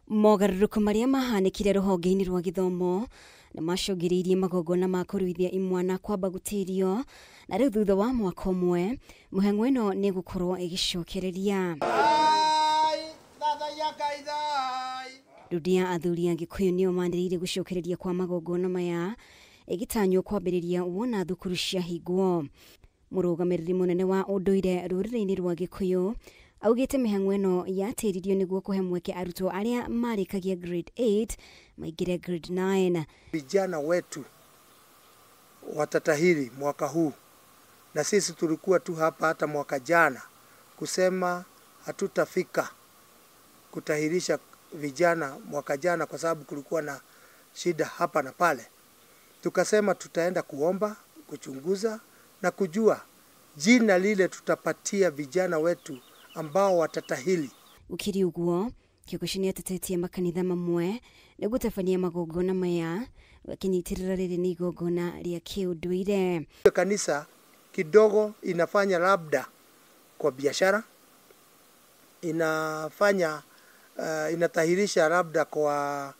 Mogarũrũku marĩa mahanĩkire rũhonge-inĩ rwa gĩthomo nĩ macũngĩrĩirie magongona ma kũruithia imwana kwamba gũtĩrio, na rĩu thutha wa mwaka ũmwe mũhang'o ĩno nĩ ĩgũkorwo ĩgĩcokereria. Ndundu ya athuri a Gĩkũyũ nĩo manĩrĩire gũcokereria kwa magongona maya ĩgĩtanywo kwambĩrĩria wona thukuru ciahingwo. Mũrũgamĩrĩri mũnene wa ũndũire rũrĩrĩ-inĩ rwa Gĩkũyũ augĩte mĩhang'o ĩno yatĩririo nĩguo kũhe mweke arutwo arĩa marĩkagia grade 8 maingĩre grade 9. Vijana wetu watatahiri mwaka huu, na sisi tulikuwa tu hapa hata mwaka jana kusema hatutafika kutahirisha vijana mwaka jana kwa sababu kulikuwa na shida hapa na pale. Tukasema tutaenda kuomba, kuchunguza na kujua jina lile tutapatia vijana wetu ambao watatahili. Gũkĩrĩ ũguo, Kĩogoci nĩatetetie makanitha mamwe nĩ gũtabania magongona maya akĩnyitĩrĩra rĩrĩ nĩ igongona rĩa kĩũndũire. Kanisa kidogo inafanya labda kwa biashara, inafanya inatahirisha labda kwa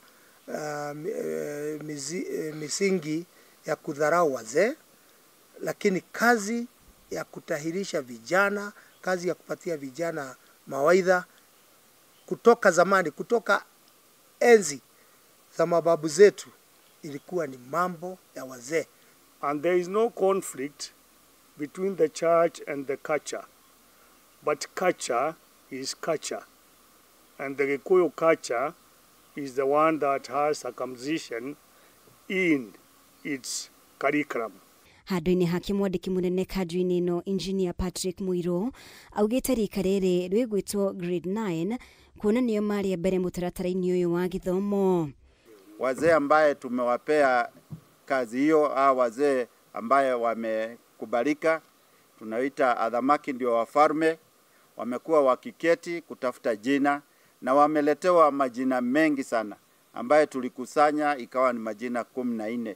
misingi ya kudharau wazee, lakini kazi ya kutahirisha vijana, kazi ya kupatia vijana mawaidha kutoka zamani, kutoka enzi za mababu zetu, ilikuwa ni mambo ya wazee. And there is no conflict between the church and the culture, but culture is culture, and the Gikuyu culture is the one that has circumcision in its curriculum. Handũ-inĩ hake mwandĩki mũnene kanjũ-inĩ ĩno Engineer Patrick Mũirũ augĩte rika rĩrĩ rĩgwĩtwo grade 9 kuona nĩo marĩ mbere mũtaratara-inĩ ũyũ wa gĩthomo. Wazee ambaye tumewapea kazi hiyo, au wazee ambaye wamekubalika, tunaita adhamaki ndio wafalme, wamekuwa wakiketi kutafuta jina na wameletewa majina mengi sana ambaye tulikusanya ikawa ni majina 14.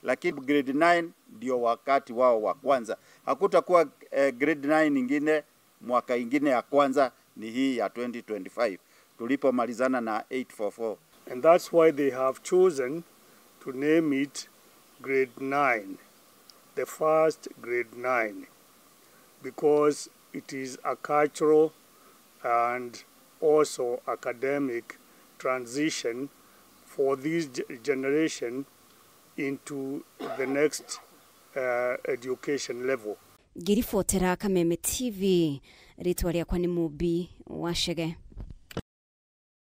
Lakini grade 9 ndio wakati wao wa kwanza. Hakutakuwa grade 9 nyingine mwaka ingine ya kwanza, ni hii ya 2025 tulipomalizana na 844. And that's why they have chosen to name it grade 9, the first grade 9, because it is a cultural and also academic transition for this generation into the next education level. Ngĩribotera Kameme TV, rĩtwa rĩakwa nĩ Mũmbi wa Chege.